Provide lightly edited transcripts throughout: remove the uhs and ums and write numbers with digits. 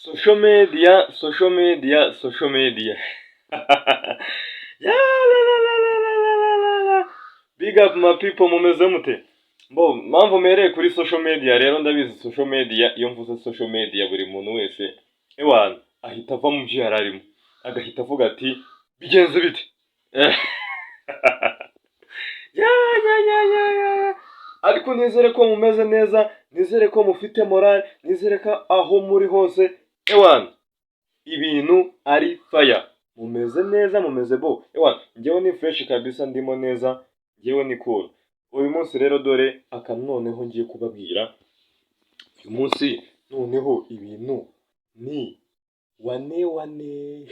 Social media, social media, social media. Ya la la la la la la la la. Big up my people, mumeze mute? Bo, mpamvu mpereye kuri social media rero, ndabizi social media, iyo mvuze social media buri muntu wese ewana ahita ava mu byo yari arimo, agahita avuga ati: "Bigenze bite?" Ya ya ya ya ya. Ariko nizere ko mumeze neza, nizere ko mufite morale, nizere ko aho muri hose ewana ibintu ari fire, mumeze neza, mumeze bo. Ewana njyewe ni fresh kabisa, ndimo neza, njyewe ni cool. Uyu munsi rero dore akantu noneho ngiye kubabwira. Uyu munsi noneho ibintu ni wane wane.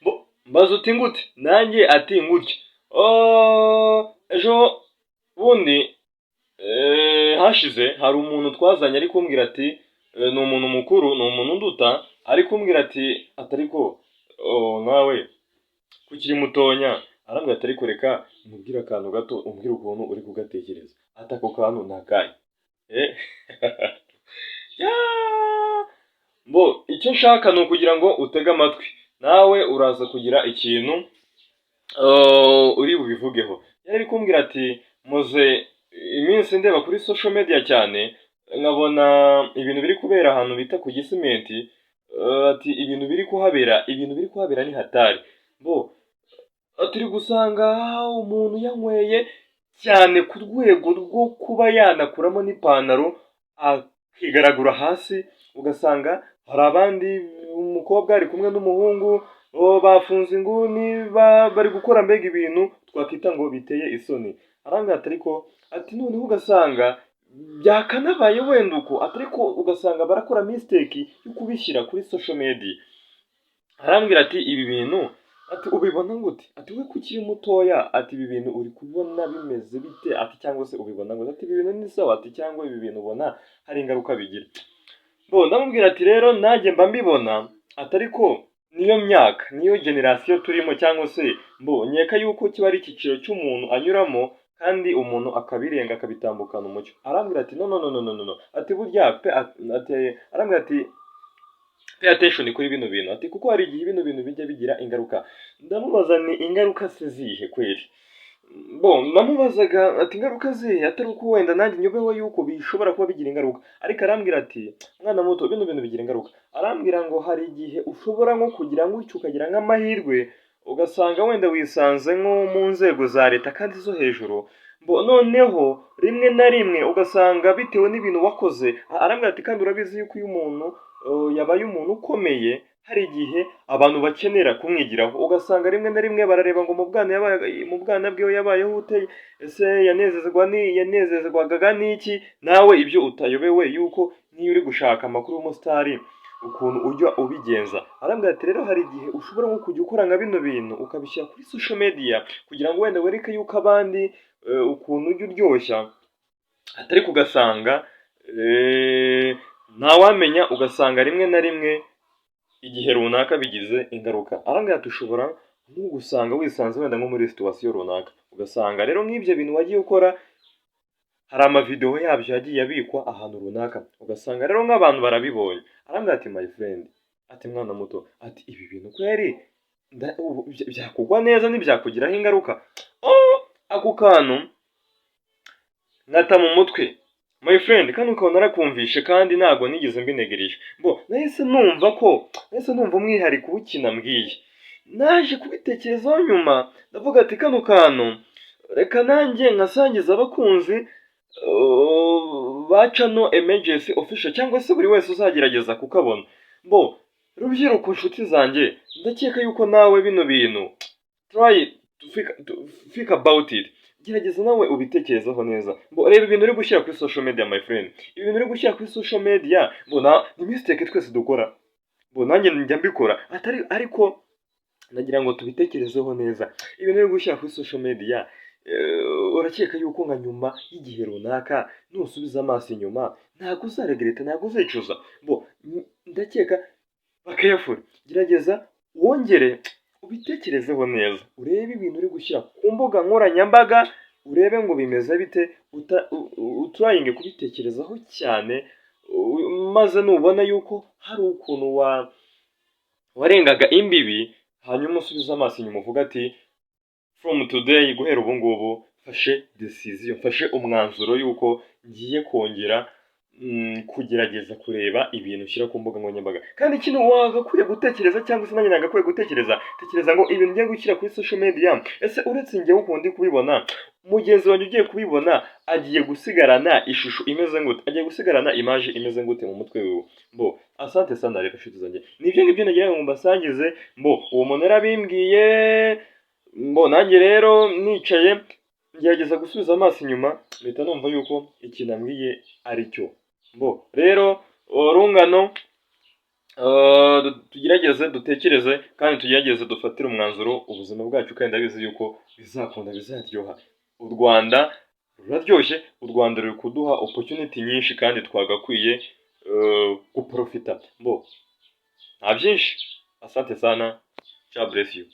Bo, mbaza uti ngute? Nanjye ati ngutya. Oh, ejo bundi hashize hari umuntu twazanye ari kumbwira ati ni umuntu mukuru, ni umuntu unduta, ari kumbwira ati atariko oh, nawe kukiri mutonya. Arambwira ati: "Ariko reka mubwire akantu gato, umbwire ukuntu uri kugatekereza." Ati: "Ako kantu ni akahe?" Ya! Bo, icyo nshaka ni ukugira ngo utege amatwi, nawe uraza kugira ikintu uri bubivugeho. Yari ari kumbwira ati: "Muze iminsi ndeba kuri social media cyane, nkabona ibintu biri kubera ahantu bita ku Gisimenti." Ati: "Ibintu biri kuhabera, ibintu biri kuhabera ni hatari." Bo, turi gusanga umuntu yanyweye cyane ku rwego rwo kuba yanakuramo n'ipantaro akigaragura hasi, ugasanga hari abandi, umukobwa ari kumwe n'umuhungu, oh, bafunze inguni, bari gukora mbega ibintu twakwita ngo biteye isoni. Arambwira ati: "Ariko," ati, "noneho ugasanga byakanabaye wenda uko, ariko ugasanga barakora mistake yo kubishyira kuri social media." Arambwira ati: "Ibi bintu," ati, "ubibona gute?" Ati: "We ukiri mutoya," ati, "ibi bintu uri kubona bimeze bite?" Ati: "Cyangwa se ubibona gute?" Ati: "Ibi bintu ni sawa?" Ati: "Cyangwa ibi bintu ubona hari ingaruka bigira?" Bo, ndamubwira ati: "Rero nanjye mba mbibona," ati, "ariko niyo myaka, niyo generation turimo, cyangwa se mbo nkeka yuko kiba ari icyiciro cy'umuntu anyuramo kandi umuntu akabirenga, akabitambukana umucyo." Arambwira ati: "No, no, no, no, no, no." Ati: "Burya pe," ati, arambwira ati: "Pay attention kuri bino bintu," ati, "kuko hari igihe bino bintu bijya bigira ingaruka." Ndamubaza ni: "Ingaruka se zihe kweri?" Bo, namubazaga ati: "Ingaruka zihe?" Atari uko wenda nanjye nyobewe yuko bishobora kuba bigira ingaruka, ariko arambwira ati: "Mwana muto, bino bintu bigira ingaruka." Arambwira ngo hari igihe ushobora nko kugira gutyo ukagira nk'amahirwe, ugasanga wenda wisanze nko mu nzego za leta kandi zo hejuru. Bo, noneho rimwe na rimwe ugasanga bitewe n'ibintu wakoze, arambwira ati: "Kandi urabizi yuko iyo umuntu yabaye umuntu ukomeye, hari igihe abantu bakenera kumwigiraho, ugasanga rimwe na rimwe barareba ngo mu bwana yabaye, mu bwana bwiwe yabayeho ute? Ese yanezezwa ni yanezezwaga n'iki?" Nawe ibyo utayobewe yuko niyo uri gushaka amakuru y'umusitari ukuntu ujya ubigenza. Arambwira ati: "Rero hari igihe ushobora nko kujya ukora nka bino bintu, ukabishyira kuri social media kugira ngo wenda wereke yuko abandi ukuntu ujya uryoshya, atari ugasanga ntawamenya, ugasanga rimwe na rimwe igihe runaka bigize ingaruka." Arambwira ati: "Ushobora nko gusanga wisanze wenda nko muri situation runaka, ugasanga rero nk'ibyo bintu wagiye ukora hari amavidewo yabyo yagiye abikwa ahantu runaka, ugasanga rero nk'abantu barabibonye." Arambwira ati: "My friend," ati, "mwana muto," ati, "ibi bintu kweri byakugwa neza, ntibyakugiraho ingaruka?" Oh, ako kantu nkata mu mutwe, my friend, kano kantu narakumvishe kandi ntabwo nigeze mbinegereje. Bo, nahise numva ko nahise numva umwihariko w'ikintu ambwiye. Naje kubitekerezaho nyuma, ndavuga ati: "Kano kantu reka nanjye nkasangiza abakunzi ba channel Emergency Official, cyangwa se buri wese uzagerageza kukabona." Bo, rubyiruko, nshuti zanjye, ndakeka yuko nawe bino bintu try to think about it, gerageza nawe ubitekerezeho neza. Ngo reba ibintu uri gushyira kuri social media, my friend, ibintu uri gushyira kuri social media, ngo ni mistake twese dukora, ngo nanjye njya mbikora atari, ariko nagira ngo tubitekerezeho neza. Ibintu uri gushyira kuri social media, urakeka yuko nka nyuma y'igihe runaka nusubiza amaso inyuma ntabwo uzaregreta, ntabwo uzicuza? Bo, ndakeka be careful, gerageza wongere ubitekerezeho neza, urebe ibintu uri gushyira ku mbuga nkoranyambaga, urebe ngo bimeze bite, utryinge kubitekerezaho cyane. Maze nubona yuko hari ukuntu warengaga imbibi, hanyuma usubize amaso inyuma uvuga ati: "From today, guhera ubu ngubu, mfashe decision, mfashe umwanzuro yuko ngiye kongera kugerageza kureba ibintu ushyira ku mbuga nkoranyambaga." Kandi ikintu wagakwiye gutekereza, cyangwa se nanjye nagakwiye gutekereza, tekereza ngo ibintu ngiye gushyira kuri social media, ese uretse njyewe ukuntu ndi kubibona, mugenzi wanjye ugiye kubibona agiye gusigarana ishusho imeze gute, agiye gusigarana image imeze gute mu mutwe wiwe? Mbo asante sana rero, inshuti zanjye, nibyo ngibyo nagira ngo mbasangize. Mbo uwo muntu yarabimbwiye, mbo nanjye rero nicaye ngerageza gusubiza amaso inyuma, mpita numva yuko ikintu ambwiye ari cyo. Mbo rero urungano, tugerageze dutekereze kandi tugerageze dufatire umwanzuro ubuzima bwacu, kandi ndabizi yuko bizakunda, bizaryoha. U Rwanda ruraryoshye, u Rwanda ruri kuduha opportunity nyinshi kandi twagakwiye guprofita. Mbo nta byinshi, asante sana, God bless you.